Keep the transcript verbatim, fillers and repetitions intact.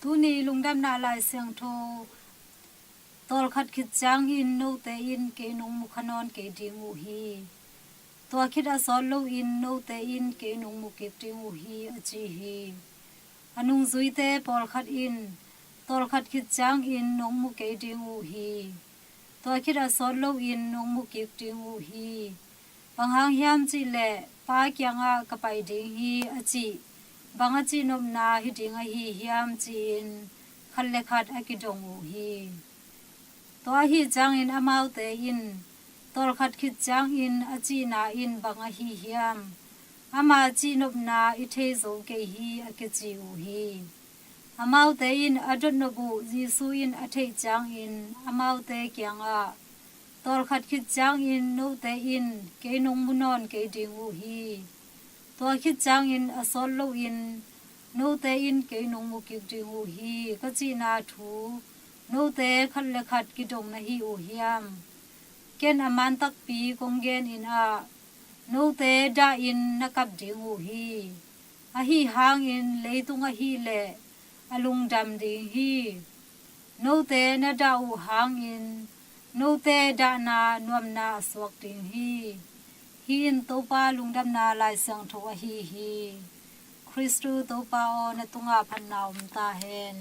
Tuni lungdamna Lai Siangtho. Tawlkhat khit ciangin note in kei nong mu kha nawn kei ding uh hi. Tua khit a sawt loin note in kei nong mu kik ding uh hi, a ci hi. A nungzuite pawlkhat in, tawlkhat khit ciangin nong mu kei ding uh hi. Tua khit a sawt loin nong mu kik ding uh hi. Bang hang hiam cih leh, Pa kiangah ka pai ding hi, a cih, bang a cihnopna hi ding ahi hiam, ci-in khat le khat a kidong uh hi. Tua ahi ciangin amaute in, tawlkhat khit ciangin a cihna in bang ahi hiam? Ama cihnopna i thei zo kei hi, a kici uh hi. Amaute in a dotnop uh Jesu in a theih ciangin amaute kiangah, tawlkhat khit ciangin note in kei nong mu nawn kei ding uh hi. Tua khit ciangin a sawt loin note in kei nong mu kik ding uh hi, ka cihna thu note khat le khat kidong na hi uh hiam? Ken a man takpi kong genin ah, note dahin na kap ding uh hi. Ahi hangin leitung ahih leh a lungdam ding hi. Note na dah uh hangin note dahna nuamna a suak ding hi. Hih in Topa lungdamna Lai Siangtho ahi hi. Khristu Topa aw, na tungah phatna om ta hen.